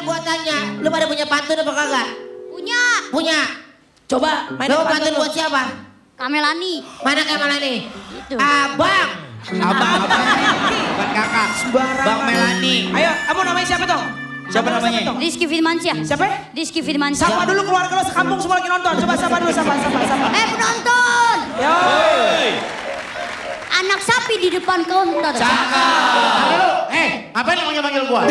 gua tanya, lu pada punya pantun apa kagak? Punya. Punya. Coba main Lu pantun buat siapa? Kamelani. Mana Kamelani? Itu. Abang. Abang. Bukan kakak. Sembarangan. Bang Melani. Ayo, kamu namanya siapa dong? Siapa namanya? Dong? Rizky Firmansyah. Siapa? Rizky Firmansyah. Sapa dulu keluarga lo sekampung semua lagi nonton. Coba sapa dulu, sapa. Penonton. Yo. Anak sapi di depan counter. Ngapain lu manggil gua?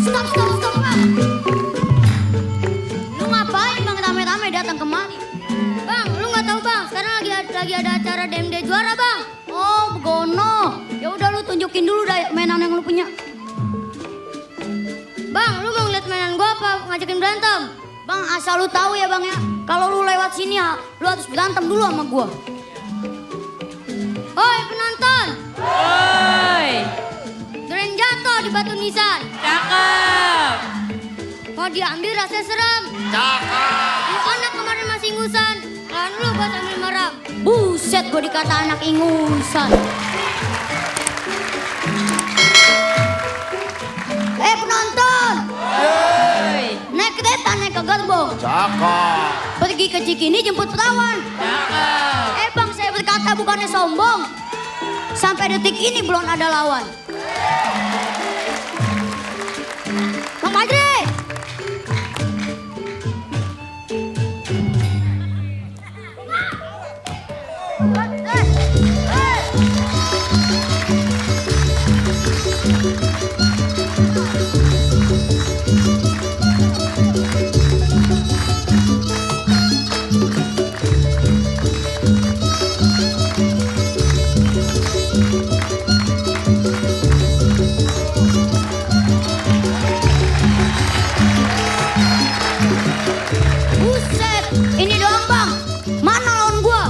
Stop, Bang. Lu ngapain Bang rame-rame datang kemari? Bang, lu nggak tahu Bang, sekarang lagi ada acara DMD juara Bang. Oh, begono. Ya udah lu tunjukin dulu dah mainan yang lu punya. Bang, lu mau ngeliat mainan gua apa ngajakin berantem? Bang, asal lu tahu ya Bang ya. Kalau lu lewat sini ya, lu harus berantem dulu sama gua. Hoi penonton, Oi, durian jatuh di batu nisan. cakep. Kalau diambil rasanya serem. Lu anak kemarin masih ingusan, kan lu gua sambil merem. Buset, gua dikata anak ingusan. Penonton. Naik kereta, naik ke gerbong. Cakep. Pergi ke Cikini jemput perawan. Cakep. Bang, saya berkata bukannya sombong. Sampai detik ini belum ada lawan. Bang Madri. Buset, ini doang Bang. Mana lawan gua?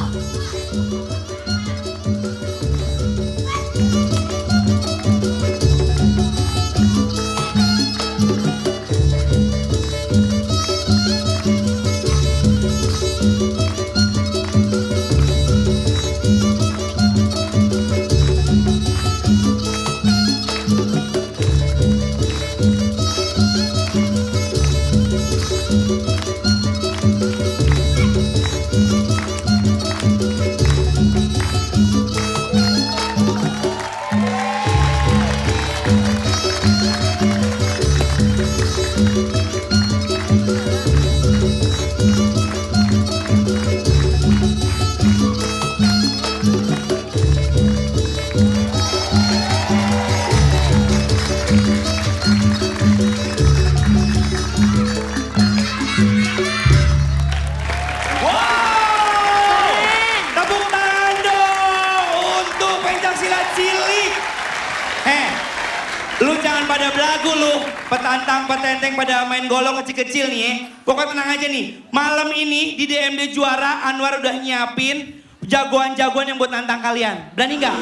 Tepuk tangan dong untuk pencaksilat cilik. Lu jangan pada belagu lu. Petantang, petenteng pada main golong kecil-kecil nih ya. Pokoknya tenang aja nih. Malam ini di DMD juara Anwar udah nyiapin jagoan-jagoan yang buat nantang kalian. Berani nggak?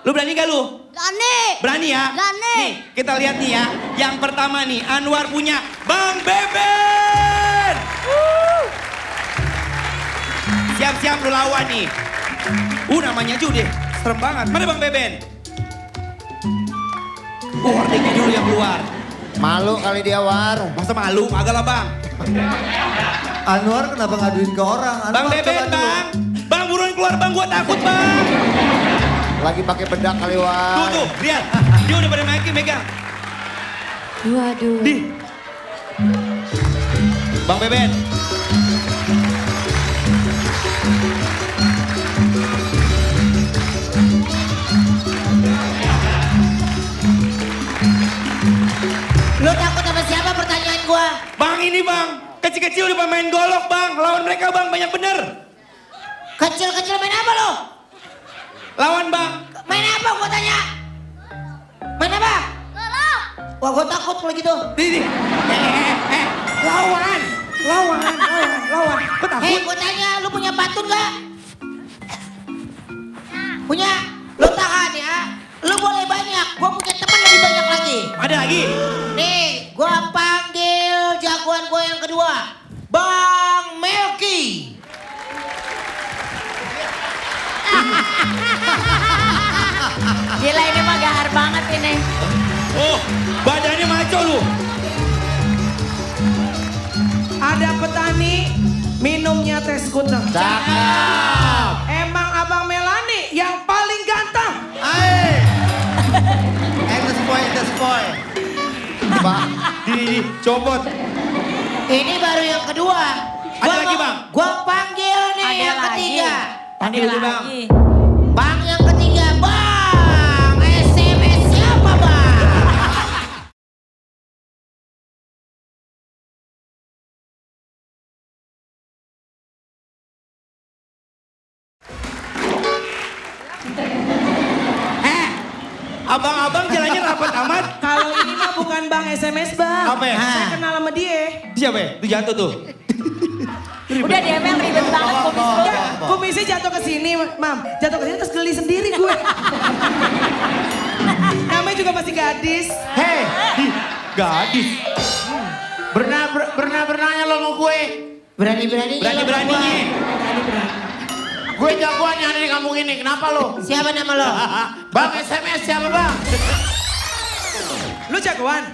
Lu berani nggak lu? Berani. Berani ya? Berani. Nih, kita lihat nih ya. Yang pertama nih, Anwar punya Bang Beben. Siap-siap lu lawan nih. Namanya aja deh. Serem banget. Mana Bang Beben? Hordingnya dulu yang keluar. Malu kali dia War. Masa malu? Agak lah Bang. Anwar kenapa ngaduin ke orang? Bang Beben, Bang. Bang buruan keluar Bang, gua takut Bang. Lagi pakai bedak kali War. Tuh, lihat. Dia udah pada megang. Waduh. Di. Bang Beben. kecil-kecil udah main golok bang. Lawan mereka bang, banyak bener. Kecil-kecil main apa lo? Lawan bang. Main apa gua tanya? Main apa? Wah gua takut kalau gitu. Di. Lawan. Kok takut? Hei gua tanya, lu punya pantun gak? Punya? Lu tahan ya. Lu boleh banyak, gua punya teman lebih banyak lagi. Ada lagi? Nih, gua panggil jagoan gua yang kedua. Bang Melki. Gila ini mah gahar banget ini. Oh, badannya maco lu. Ada petani minumnya teh skuter. Cakep. Emang Abang Melani yang paling ganteng. Ayo. The spoil. Bang. Di, copot. Ini baru yang kedua. Ada lagi, Bang? Gua panggil nih Ada yang lagi. ketiga. Panggil Ada lagi, Bang. lagi. Bang yang ketiga, Bang. SMS siapa, Bang? Abang-abang jalannya rapat amat. Kalau ini mah bukan Bang SMS Bang. Apa ya? Saya kenal sama dia. Siapa ya? Itu jatuh tuh. Udah dia emang ribet banget kumis lu. Ya, kumisnya jatuh ke sini, Mam. Jatuh ke sini terus geli sendiri gue. Namanya juga masih gadis. Hei, Gadis. berenang-berenangnya lo mau gue. Berani-beraninya. Berani-beraninya. Gue jagoan yang ada di kampung ini, kenapa lo? Siapa nama lo? Bang SMS siapa bang? Lu jagoan?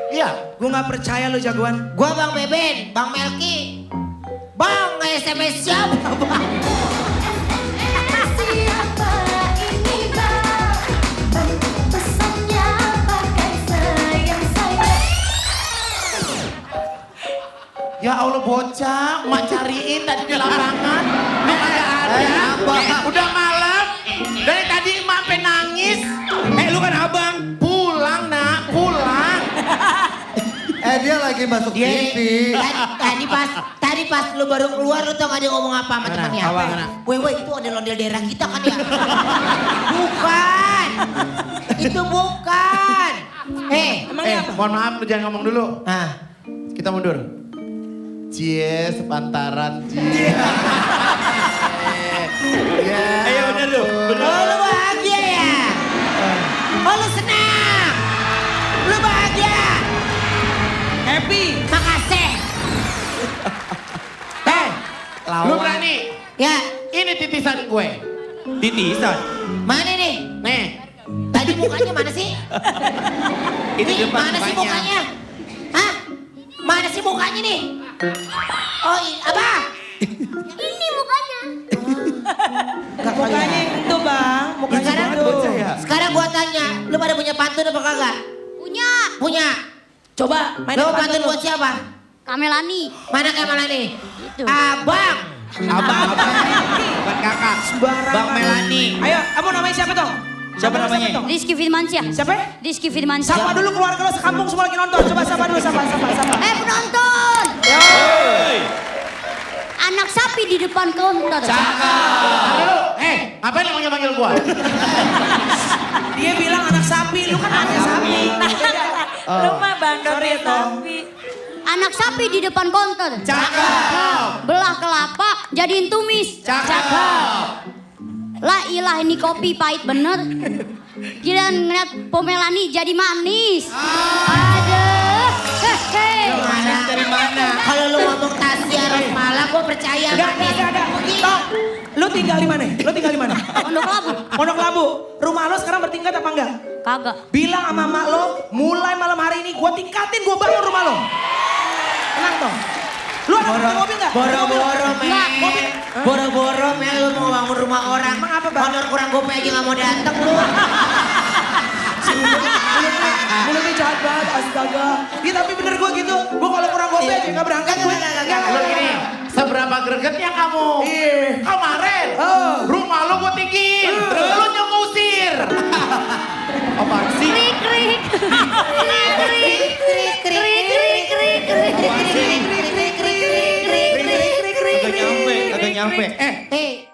Iya. Gue gak percaya lu jagoan. Gua Bang Beben, Bang Melki. Bang SMS siapa, Bang? Siapa ini bang? Pesannya pakai sayang-sayang. Ya Allah bocah, mak cariin tadi di lapangan. Lu kagak ada. Udah malam. Dari tadi emak sampai nangis. Lu kan abang. Pulang nak, pulang. Dia lagi masuk Dia TV. tadi pas lu baru keluar lu tau gak dia ngomong apa sama temennya? Weh itu ada ondel daerah kita kan ya? Bukan. Itu bukan. Emangnya apa? Mohon maaf lu jangan ngomong dulu. Nah, Kita mundur. Cie, sepantaran cie. Ayo bener lu. Bener. oh lu bahagia ya? Oh lu senang? Lu bahagia? Happy. Makasih. Lu berani? Ya, Ini titisan gue. Titisan. mana nih? Nih. Tadi mukanya mana sih? Itu Nih, depan mana sih mukanya? Hah? Mana sih mukanya nih? Oh, apa? Ini mukanya. Mukanya yang itu bang. Mukanya Sekarang, itu. sekarang gua tanya, lu pada punya pantun apa kagak? Punya. Punya. Coba main Lu pantun pantun lu. buat siapa? Kamelani. Mana Kemal nih? Itu. Abang. Abang. Bukan kakak. Sembarangan. Bang Melani. Ayo, kamu namanya siapa dong? Siapa namanya? Tong? Rizky Firmansyah. Siapa? Rizky Firmansyah. Sapa dulu keluarga lo sekampung semua lagi nonton. Coba sapa dulu, sapa. Penonton. Hei. Anak sapi di depan counter. Halo, ngapain lu manggil-manggil gua? Dia bilang anak sapi, lu kan anak sapi. Lu mah bandot Sorry, ya Tong. tapi. Anak sapi di depan counter. Cakep. Belah kelapa jadiin tumis. Cakep. Lah ilah ini kopi pahit bener. Kirain ngeliat Pomelani jadi manis. Aduh. Hehe. Mana? Dari mana? Kalau lu ngomong Tasya Rosmala, gua percaya. Enggak. Tong, lu tinggal di mana? Lu tinggal di mana? Pondok Labu. Pondok Labu. Rumah lo sekarang bertingkat apa enggak? Kagak. Bilang sama mak lo, mulai malam hari ini gua tingkatin, gua bangun rumah lo. Tenang Tong. Lu ada punya mobil enggak? Boro-boro, Enggak, men. Boro-boro, men. Lu mau bangun rumah orang. Emang apa, Bang? Honor kurang gope aja gak mau dateng lu. Mulutnya jahat banget, astaga. Iya tapi bener gua gitu. Gua kalau kurang gope aja gak berangkat gue. Lu gini, seberapa gregetnya kamu? Iya. Kemarin, rumah lu gua tinggiin, lu nyengusir. Apaan sih? Krik. Krik, krik, krik, krik, krik, krik, krik, krik, krik, krik, nyampe. Eh,